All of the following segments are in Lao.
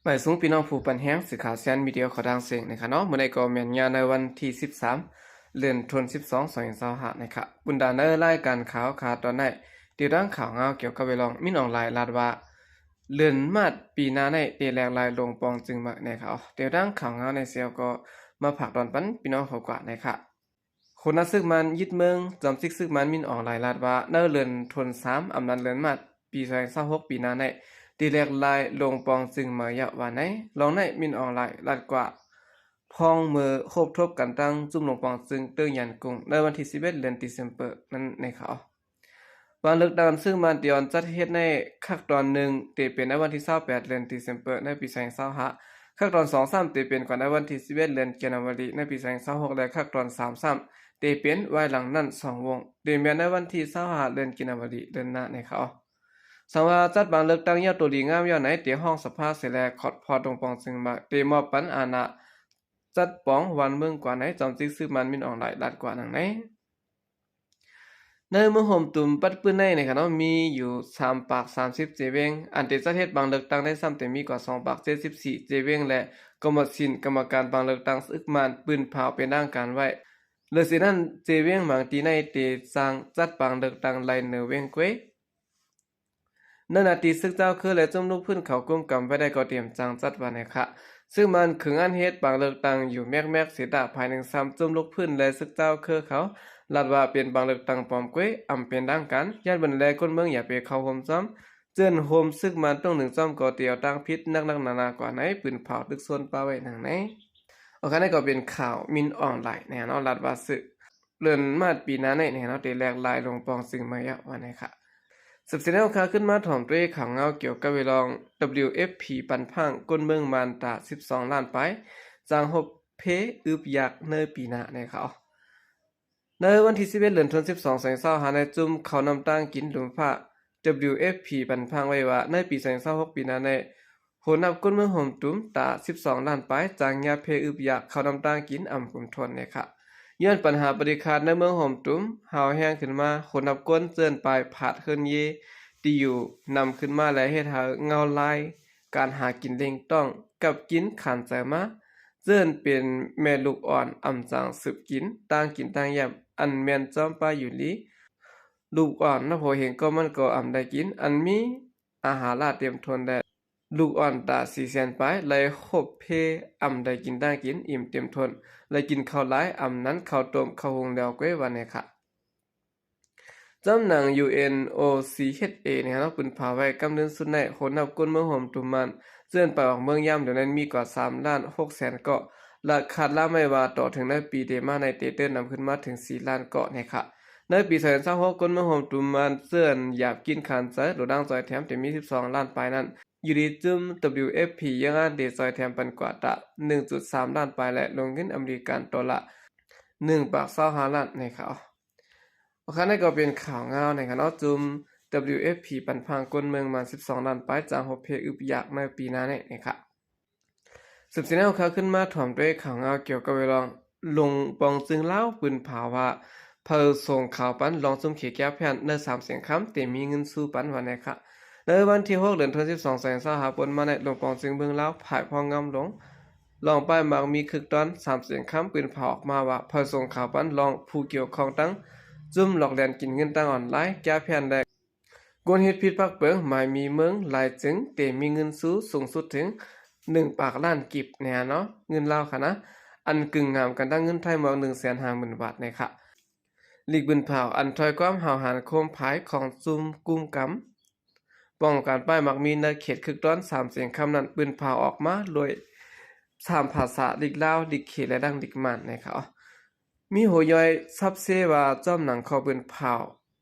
ໄຫວ້ສູງພີ່ນ້ອງຜູ້ປັນແຮງ ສື່ຂ່າວແຊນມີເດຍຂໍດັງເສັງນະຄະເນາະ. ມື້ນີ້ກໍແມ່ນຍາມໃນວັນທີສິບສາມ ເດືອນ ສິບສອງ ສອງພັນຊາວຫ້ານະຄະ. ບຸນດາໃນລາຍການຂ່າວຄາຕອນນີ້ ຕິດຕາມຂ່າວງາວກ່ຽວກັບເລື່ອງ ມິນອອງລາຍລາດວ່າ ເດືອນມາດປີໜ້ານີ້ ເຕະແຫຼກລາຍລົງປອງຈຶ່ງເໝີນະຄະ. ຕິດຕາມຂ່າວງາວໃນເຊວກໍມາຝາກຕອນປັນພີ່ນ້ອງເຮົາກວ່ານະຄະ. ໂຄນາຊຶກມານຍຶດເມືອງ ຈອມຈິກຊຶກມານ ມິນອອງລາຍ ລາດວ່າ ໃນເດືອນ ສາມ ອຳນານເດືອນມາດ ປີສອງພັນຊາວຫົກ ປີໜ້ານີ້ ຕິແລກລາຍລົງປອງຈຶ່ງມາຢາວວ່າໃນ ລອງໃນມິນອອງລາຍ ລາດກວ່າ ພ້ອງເມີໂຮບທົບກັນຕັ້ງຈຸ້ມລົງປອງຈຶ່ງເຕີງຍານກຸງ ໃນວັນທີສິບເອັດ ເດືອນ December ນັ້ນໃນຂ່າວ. ບາງເລືອກຕັ້ງຊຶກມານ ເຕຍອນຈັດເຮັດໃນຄັກຕອນໜຶ່ງ ເຕເປັນໃນວັນທີຊາວແປດ ເດືອນ December ໃນປີສອງພັນຊາວຫ້າ, ຄັກຕອນສອງຊ້ຳ ເຕເປັນກ່ອນໃນວັນທີສິບເອັດ ເດືອນ January ໃນປີສອງພັນຊາວຫົກ ແລະ ຄັກຕອນສາມຊ້ຳ ເຕເປັນວາຍຫຼັງນັ້ນສອງວົງ ເຕແມ່ນໃນວັນທີຊາວຫ້າ ເດືອນ January ເດືອນໜ້າໃນຂ່າວ. ສັງວ່າຈັດບາງເລືອກຕັ້ງຍາວໂຕດີງາມຍາວໃນ ເຕຮ້ອງສະພາເສແລ ຂອດພອດລົງປອງຈຶ່ງມາ ເຕມອບປັນອານາຈັດປອງຫວານເມືອງກວ່າໃນ ຈອມຈິກຊຶກມານ ມິນອອງລາຍ ລາດກວ່ານາງໃນ. ໃນເມືອງໂຮມຕຸມປັດປືນໃນນະຄະເນາະ ມີຢູ່ສາມປາກສາມສິບເຈວຽງ, ອັນເຕຈັດເຮັດບາງເລືອກຕັ້ງໄດ້ຊ້ຳເຕມີກວ່າສອງປາກເຈັດສິບສີ່ເຈວຽງ ແລະ ກໍໝົດສິ້ນກຳມະການບາງເລືອກຕັ້ງຊຶກມານ ປືນເຜາເປັນທາງການໄວ້. ເລີຍເສຍນັ້ນ ເຈວຽງບາງຕີໃນເຕສັ່ງຈັດບາງເລືອກຕັ້ງໄລ່ເໜີວຽງເກວຍ ໃນນາທີ່ຊຶກເຈົ້າເຄີ ແລະ ຈຸ້ມລູກພື້ນເຂົາກຸມກຳໄວ້ໄດ້ກໍຕຽມຈັ່ງຈັດວ່າແນວຄະ. ຊຶກມານເຂຶງອັນເຮັດບາງເລືອກຕັ້ງຢູ່ແມັກໆ ເສຍຕາພາຍໜຶ່ງຊ້ຳຈຸ້ມລູກພື້ນ ແລະ ຊຶກເຈົ້າເຄີເຂົາ ລາດວ່າເປັນບາງເລືອກຕັ້ງປອມເກວຍ ອຳເປັນທາງການ ຢ້ານເບິ່ນແລຄົນເມືອງຢ່າໄປເຂົ້າຮ່ວມຊ້ອມ ເຈີນໂຮມຊຶກມານຕົງໜຶ່ງຊ້ອມກໍຕຽວຕັ້ງຜິດໜັກໆນາໆກວ່າໃນ ປືນເຜົາຕຶກໂຊນປະໄວ້ໜັງໃນ. ໂອເຄ ນັ້ນກໍເປັນຂ່າວມິນອອນລາຍນະເນາະ ລາດວ່າຊຶກ ເດືອນມາດປີໜ້າໃນນະເນາະ ເຕແລກລາຍລົງປອງຈຶ່ງມາແລ້ວວ່າແນວຄະ. ສືບເສຍແນວຂ່າວຂຶ້ນມາ ຖອມດ້ວຍຂ່າວງາວກ່ຽວກັບເລື່ອງ WFP ບັນພັງ ກົນເມືອງມານຕາສິບສອງລ້ານປາຍ ຈ້າງຮົບເພອຶບຢາກໃນປີໜ້າແນວຄະ. ໃນວັນທີສິບເອັດ ເດືອນ ສິບສອງ ສອງພັນຊາວຫ້າ ໃນຈຸ້ມເຂົ້ານ້ຳຕາງກິນລຸມຟ້າ WFP ບັນພັງໄວ້ວ່າ ໃນປີສອງພັນຊາວຫົກ ປີໜ້າໃນ ໂຫນັບຄົນເມືອງໂຮມຕຸມຕາສິບສອງລ້ານປາຍ ຈາກຍາເພອຶບຢາກເຂົ້ານ້ຳຕາງກິນອຳກຸມທົນແນວຄະ. ຍ້ອນປັນຫາປະລິຂາດໃນເມືອງໂຮມຕຸມຮາວແຮງຂຶ້ນມາ ໂຫນນັບຄົນເຈື່ອນປາຍພາດເຮືອນເຢ ທີ່ຢູ່ນຳຂຶ້ນມາ ແລະ ເຮັດໃຫ້ເງົາລາຍການຫາກິນເລັ່ງຕ້ອງກັບກິນຂານໃຈມາ ເຈື່ອນເປັນແມ່ລູກອ່ອນອຳຈັ່ງສືບກິນ ຕ່າງກິນຕ່າງຢ້ຽມ ອັນແມ່ນຈອມປາຢູ່ລີ ລູກອ່ອນນັບຫົວເຫັນກໍມັນກໍອຳໄດ້ກິນ ອັນມີ ອາຫາລາເຕັມທົນ ແລະ ລູກອ່ອນຕາສີ່ແສນປາຍ ໄລ່ຮົບເພ ອຳໄດ້ກິນຕ່າງກິນ ອີ່ມເຕັມທົນ ໄລ່ກິນເຂົ້າຫຼາຍ ອຳນັ້ນເຂົ້າຕົ້ມເຂົ້າຫຸງແລ້ວເກວຍວ່າແນວຄະ. ຈຳໜັງ UNOCHA ນີ້ເນາະ ປືນເຜົາໄວ້ກຳເດີນສຸດໃນ ໂຫນນັບຄົນເມືອງໂຮມຕຸມມານ ເຈື່ອນໄປອອກເມືອງຍາມດຽວນັ້ນມີກວ່າສາມລ້ານຫົກແສນເກາະ ແລະ ຄາດລາໄວ້ວ່າຕໍ່ເຖິງໃນປີເດມາໃນເຕເຕີນນຳຂຶ້ນມາເຖິງສີ່ລ້ານເກາະແນວຄະ. ໃນປີສອງພັນຊາວຫົກ ຄົນເມືອງໂຮມຕຸມມານເຈື່ອນຢາກກິນຂານໃຈ ໂຫຼດາງຈ່ອຍແຖມເຕັມມີສິບສອງລ້ານປາຍນັ້ນ ຢູ່ດີຈຸ້ມ WFP ຍັງອາດເດຈ່ອຍແຖມປັນກວ່າຕະໜຶ່ງຈຸດສາມລ້ານປາຍ ແລະ ລົງເງິນອາເມລິກັນໂຕລະໜຶ່ງປາກຊາວຫ້າລ້ານໃນຂ່າວ. ໂອເຄ ນັ້ນກໍເປັນຂ່າວງາວໃນຄະເນາະ ຈຸ້ມ WFP ບັນພັງຄົນເມືອງມານສິບສອງລ້ານປາຍ ຈາກຮົບເພອຶບຢາກໃນປີໜ້ານີ້ນະຄະ. ສືບສຽນແນວຂ່າວຂຶ້ນມາ ຖອມດ້ວຍຂ່າວງາວກ່ຽວກັບເລື່ອງ ລົງປອງຈຶ່ງລາວ ປືນເຜົາວ່າ ເຜີາສົງຂາວປັນລອງຈຸ້ມເຂດແກ້ວແຜ່ນ ໃນສາມແສງຄຳ ເຕມີເງິນຊູປັນວ່າແນວຄະ. ໃນວັນທີຫົກ ເດືອນ ສິບສອງ ສອງພັນຊາວຫ້າ ປົນມາໃນ ລົງປອງຈຶ່ງເມືອງລາວ ພາຍພອງງາມຫຼົງ ລອງປ້າຍໝາກມີຄຶກຕອນ ສາມແສງຄຳ ປືນເຜົາອອກມາວ່າ ເຜີາສົງຂາວປັນລອງຜູ້ກ່ຽວຂ້ອງຕັ້ງ ຈຸ້ມຫຼອກລຽນກິນເງິນທາງອອນລາຍ ແກ້ວແຜ່ນ ແລະ ກົນເຮັດຜິດປັກເປິງ ໝາຍມີເມືອງ ລາຍຈຶ່ງເຕມີເງິນຊູສູງສຸດເຖິງໜຶ່ງປາກລ້ານກີບແນວເນາະ ເງິນລາວຄະນະ ອັນກຶ່ງງາມກັນດັ່ງເງິນໄທມາກໜຶ່ງແສນຫ້າໝື່ນບາດແນວຄະ. ຫຼີກປືນເຜົາ ອັນຖ້ອຍຄວາມຫ້າວຫານໂຄມພາຍຂອງຈຸ້ມກຸ້ມກຳ ປ້ອງກັນປ້າຍໝາກມີໃນເຂດຄຶກຕອນສາມແສງຄຳນັ້ນ ປືນເຜົາອອກມາດ້ວຍສາມພາສາ ຫຼີກລາວ ຫຼີກເຂດ ແລະ ດັ່ງຫຼີກມ່ານແນວຄະ. ມີຫົວຍ່ອຍສັບເຊວ່າ ຈອມໜັງຂໍ້ປືນເຜົາ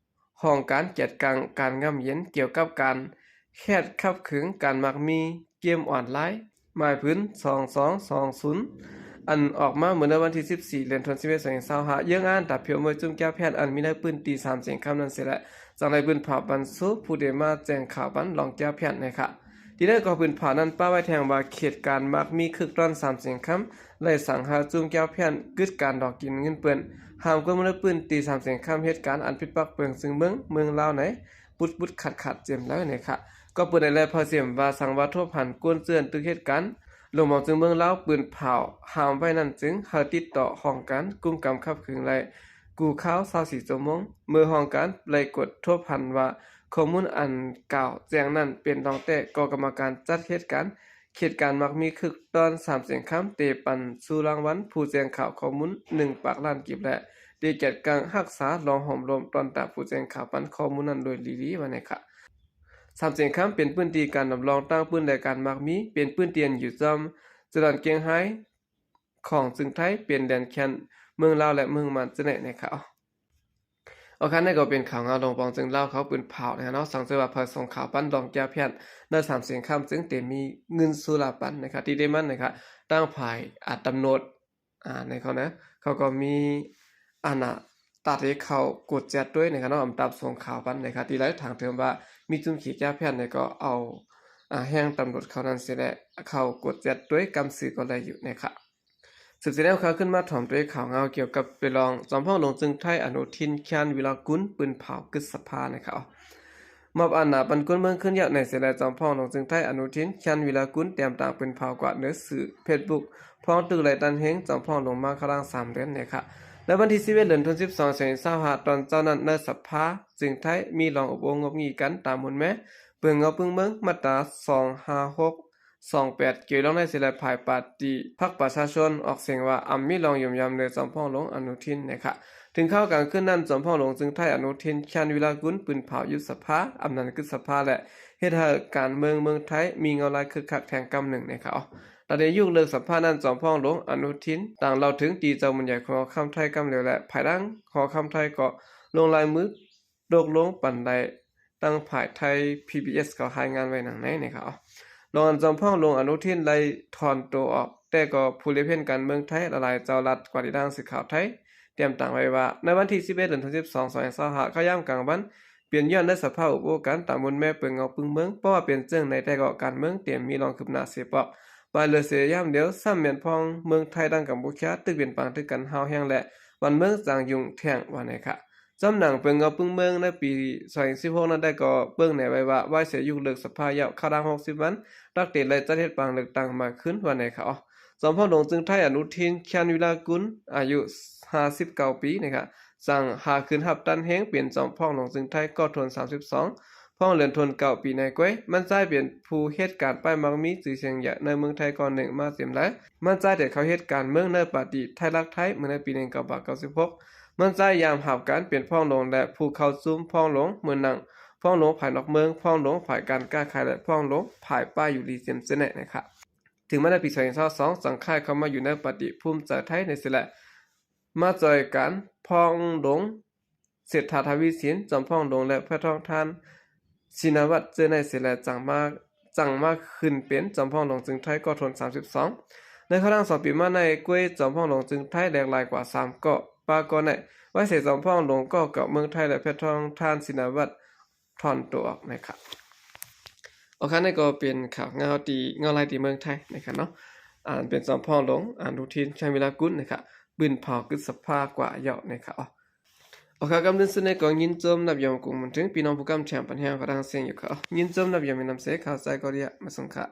ຫ້ອງການຈັດການການງາມເຢັນ ກ່ຽວກັບການແຄດຂັບຂຶງການໝາກມີເກມອອນລາຍ ໝາຍຜືນ ສອງສອງສອງສູນ ອັນອອກມາເມື່ອໃນວັນທີສິບສີ່ ເດືອນ ສິບເອັດ ສອງພັນຊາວຫ້າ ເຍືອງອ່ານຕາພຽວເມີຍຈຸ້ມແກ້ວແຜ່ນ ອັນມີໃນພື້ນທີ່ສາມແສງຄຳນັ້ນເສຍແລ້ວ ຈັ່ງໄດ້ປືນເຜົາປັນສູ່ຜູ້ທີ່ມາແຈ້ງຂ່າວປັນລອງແກ້ວແຜ່ນແນວຄະ. ທີ່ໃນກໍປືນເຜົານັ້ນປ້າຍໄວ້ແທງວ່າ ເຂດການໝາກມີຄຶກຕອນສາມແສງຄຳ ໄດ້ສັ່ງໃຫ້ຈຸ້ມແກ້ວແຜ່ນ ຢຸດການຫຼອກກິນເງິນເປິ້ນ ຫ້າມຄົນເມືອງໃນພື້ນທີ່ສາມແສງຄຳ ເຮັດການອັນຜິດປັກເປິງຊຶ່ງເມືອງ ເມືອງລາວໃນ ປຸດໆຂັດໆ ເຕັມແລ້ວແນວຄະ. ກໍເປີດໃນແລະພາເສມວ່າ ສັງວ່າໂທພັນ ກວນເຈື່ອນຕຶກເຫດການ ລົງມອງຈຶ່ງເມືອງລາວປືນເຜົາຫ້າມໄວ້ນັ້ນ ຈຶ່ງໃຫ້ຕິດຕໍ່ຫ້ອງການກຸມກຳຂັບເຄື່ອນໄລ່ ກູ່ຂ່າວຊາວສີ່ຊົ່ວໂມງ. ເມື່ອຫ້ອງການໄລ່ກວດໂທພັນວ່າ ຂໍ້ມູນອັນກ່າວແຈ້ງນັ້ນເປັນລອງແຕ້ ກໍກຳມະການຈັດເຫດການ ເຂດການມັກມີຄຶກຕອນ ສາມແສງຄຳ ເຕປັນຊູລາງວັນຜູ້ແຈ້ງຂ່າວຂໍ້ມູນ ໜຶ່ງປາກລ້ານກີບ ແລະ ເຕກຽດກາງຮັກສາລອງໂຮມລົມ ຕ້ອນຕາມຜູ້ແຈ້ງຂ່າວປັນຂໍ້ມູນນັ້ນໂດຍດີໆ ວ່າແນ່ຄ່ະ. ສາມແສງຄຳເປັນພື້ນທີ່ການດຳລອງຕັ້ງພື້ນ ແລະ ການມັກມີ ເປັນພື້ນທີ່ອັນຢູ່ຈອມຈະລອນກຽງໄຮ ຂອງຈຶ່ງໄທ ເປັນແດນແຄນເມືອງລາວ ແລະ ເມືອງມານ ຈະແນະແນ່ຄ່ະ. ໂອເຄ ນີ້ກໍເປັນຂ່າວງາວລົງປອງຈຶ່ງລາວເຂົາປືນເຜົານະເນາະ. ສັງເສວ່າພາຍສົງຂ່າວປັນລອງແກ້ແພນ ໃນສາມແສງຄຳ ຈຶ່ງເຕມີເງິນຊູລາປັນນະຄະ ທີ່ໄດ້ມັນນະຄະ ຕັ້ງພາຍອາດຕຳຫຼວດ ອາ ໃນເຂົານະ ເຂົາກໍມີອານາ ຕາເຕເຂົ້າກົດແຈດດ້ວຍນະຄະເນາະ ອຳຕາບສົ່ງຂ່າວປັນນະຄະ ທີ່ໄລທາງເທີມວ່າ ມີຈຸ້ມຂີ້ແກ້ແພນນະ ກໍເອົາ ອາ ແຮງຕຳຫຼວດເຂົານັ້ນເສຍແຫຼະ ເຂົ້າກົດແຈດດ້ວຍກຳສື່ກໍໄດ້ຢູ່ນະຄະ. ສືບສຽນແນວຂ່າວຂຶ້ນມາຖອມດ້ວຍຂ່າວງາວກ່ຽວກັບເລື່ອງ ຈອມພອງຫຼວງຈຶ່ງໄທ ອະນຸທິນ ຄຽນວິລະກຸນ ປືນເຜົາກຶດສະພານະຄະ. ມອບອຳນາດປັນກຸນເມືອງຂຶ້ນຍາວໃນເສຍແລະ ຈອມພອງຫຼວງຈຶ່ງໄທ ອະນຸທິນ ຄຽນວິລະກຸນ ແຕ້ມຕ່າງປືນເຜົາກວາດເໜືອສື່ເຟສບຸກ ພ້ອມຕຶກໄລ່ຕັນເຮງ ຈອມພອງຫຼວງມາຄະລັງສາມເດືອນນີ້ຄ່ະ. ໃນວັນທີສິບເອັດ ເດືອນທີສິບສອງ ສອງພັນຊາວຫ້າ ຕອນເຊົ້ານັ້ນ ໃນສະພາຈຶ່ງໄທ ມີລອງອົບໂອ້ງົບງິງກັນຕາມມູນແມ່ ເບິ່ງເງົາປຶ້ງເມືອງ ມາດຕາ ສອງຫ້າຫົກ ສອງແປດ ກ່ຽວລອງໃນເສຍແລະ ຝ່າຍປາຕີພັກປະຊາຊົນ ອອກສຽງວ່າ ອຳມີລອງຢ້ຽມຢາມເໜືອ ຈອມພອງຫຼວງອະນຸທິນນີ້ຄ່ະ. ເຖິງຄາວກາງຄືນນັ້ນ ຈອມພອງຫຼວງຈຶ່ງໄທ ອະນຸທິນ ຄຽນວິລະກຸນ ປືນເຜົາຍຸບສະພາ ອຳນາດກຶດສະພາ ແລະ ເຮັດໃຫ້ການເມືອງເມືອງໄທ ມີເງົາລາຍຄຶກຄັກແທງກຳໜຶ່ງນີ້ຄ່ະ. ຫຼັງຈາກຍຸກເລີກສະພານັ້ນ ຈອມພອງຫຼວງອະນຸທິນ ຕ່າງເລົ່າເຖິງຕີເຈົ້າບຸນໃຫຍ່ຂອງຫໍຄຳໄທກຳຫຼຽວ ແລະ ພາຍຫຼັງຫໍຄຳໄທກໍລົງລາຍມື ຕົກລົງປັນໄດ້ ດັ່ງຝ່າຍໄທ ພີບີເອັສ ເຂົາລາຍງານໄວ້ດັ່ງໃນນີ້ຄ່ະ. ລອງອັນຈອມພອງຫຼວງອະນຸທິນໄດ້ຖອນໂຕອອກ ແຕ່ກໍຜູ້ລຽບເຫັນການເມືອງໄທຫຼາຍໆເຈົ້າລັດກວ່າທີ່ທາງສື່ຂ່າວໄທຕຽມຕັ້ງໄວ້ວ່າ ໃນວັນທີສິບເອັດ ເດືອນທີສິບສອງ ສອງພັນຊາວຫ້າ ເຂົ້າຍາມກາງວັນ ເປັນຍ້ອນໃນສະພາອົບໂອ້ກັນຕາມມູນແມ່ເບິ່ງເງົາປຶ້ງເມືອງ ເພາະວ່າເປັນເຊິ່ງໃນແຕ່ກໍການເມືອງເຕັມມີລອງຄືບໜ້າເສຍປອກ ປາຍເຫຼືອເສຍຍາມດຽວ ຊ້ຳແມ່ນພອງເມືອງໄທ ດັ່ງກຳປູເຈຍ ຕຶກເປັນປາງຕຶກກັນຮ້າວແຮງ ແລະ ບ້ານເມືອງຈາງຫຍຸ້ງແທງ ວ່າແນ່ຄ່ະ. ຈອມໜັງເບິ່ງເງົາປຶ້ງເມືອງໃນປີສອງພັນສິບຫົກນັ້ນໄດ້ກໍເບິ່ງແນໄວ້ວ່າ ໄວເສຍຍຸກເລີກສະພາຍາວ ຄາດາງຫົກສິບວັນ ຕັກເຕໄລ່ຈັດເຮັດປາງເລືອກຕັ້ງໃໝ່ຄືນ ວ່າແນ່ຄ່ະ. ຈອມພອງຫຼວງຈຶ່ງໄທ ອະນຸທິນ ຄຽນວິລະກຸນ ອາຍຸຫ້າສິບເກົ້າປີນີ້ຄ່ະ ສັ່ງຫາຂຶ້ນຮັບຕັນເຮງເປັນຈອມພອງຫຼວງຈຶ່ງໄທ ກໍທົນສາມສິບສອງ ພອງເດືອນທົນເກົ້າປີໃນກ້ວຍ ມັນຈາຍເປັນຜູ້ເຮັດການປ້າຍມັກມີຊື່ສຽງໃຫຍ່ໃນເມືອງໄທກ່ອນໜຶ່ງມາເຕັມລາຍ. ມັນຈາຍໄດ້ເຂົ້າເຮັດການເມືອງໃນປາຕີໄທລັກໄທ ເມື່ອໃນປີໜຶ່ງເກົ້າຮ້ອຍເກົ້າສິບຫົກ ມັນຈາຍຍາມຮັບການເປັນພອງຫຼວງ ແລະ ຜູ້ເຂົ້າຊຸມພອງຫຼວງ ເມືອງນັ່ງ ພອງຫຼວງຝ່າຍນອກເມືອງ ພອງຫຼວງຝ່າຍການຄ້າຂາຍ ແລະ ພອງຫຼວງຝ່າຍປ້າຍຢູ່ລີເຈັມເຈແນະນະຄະ. ເຖິງມາໃນປີສອງພັນຊາວສອງ ສັງຄ້າຍເຂົ້າມາຢູ່ໃນປາຕີພູມໃຈໄທໃນເສຍແລະ ມາຈອຍກັນ ພອງຫຼວງເສດຖາ ທະວີສິນ ຈອມພອງຫຼວງ ແລະ ແພທອງທ່ານ ຊິນະວັດ ເຈີໃນເສຍແລະ ຈັ່ງມາ ຈັ່ງມາຂຶ້ນເປັນຈອມພອງຫຼວງຈຶ່ງໄທ ກໍທົນສາມສິບສອງ. ໃນຄະລັງສອງປີມາໃນກ້ວຍ ຈອມພອງຫຼວງຈຶ່ງໄທແຫຼກຫຼາຍກວ່າສາມເກາະ ປາເກາະໃນ ໄວເສຍຈອມພອງຫຼວງເກາະເກົ່າເມືອງໄທ ແລະ ແພທອງທ່ານ ຊິນະວັດ ຖອນໂຕອອກນະຄະ. ໂອເຄ ນີ້ກໍເປັນຂ່າວງາວທີ່ ງາວລາຍທີ່ເມືອງໄທນະຄະເນາະ ອັນເປັນຈອມພອງຫຼວງອະນຸທິນ ຊານວິລາກຸນນະຄະ ປືນເຜົາກຶດສະພາກວ່າເຍົາະນະຄະ. ໂອເຄ ກຳເດີນສຸດນີ້ກໍຍິນຊົມນັບຢອມກົງບຸນເຖິງ ພີ່ນ້ອງຜູ້ກຳແຖມປັນແຮງຂອງທາງເຊງຢູ່ຄະ ຍິນຊົມນັບຢອມມີນ້ຳເສ ຂ່າວໃສກໍເດຍ ມາສົ່ງຄະ.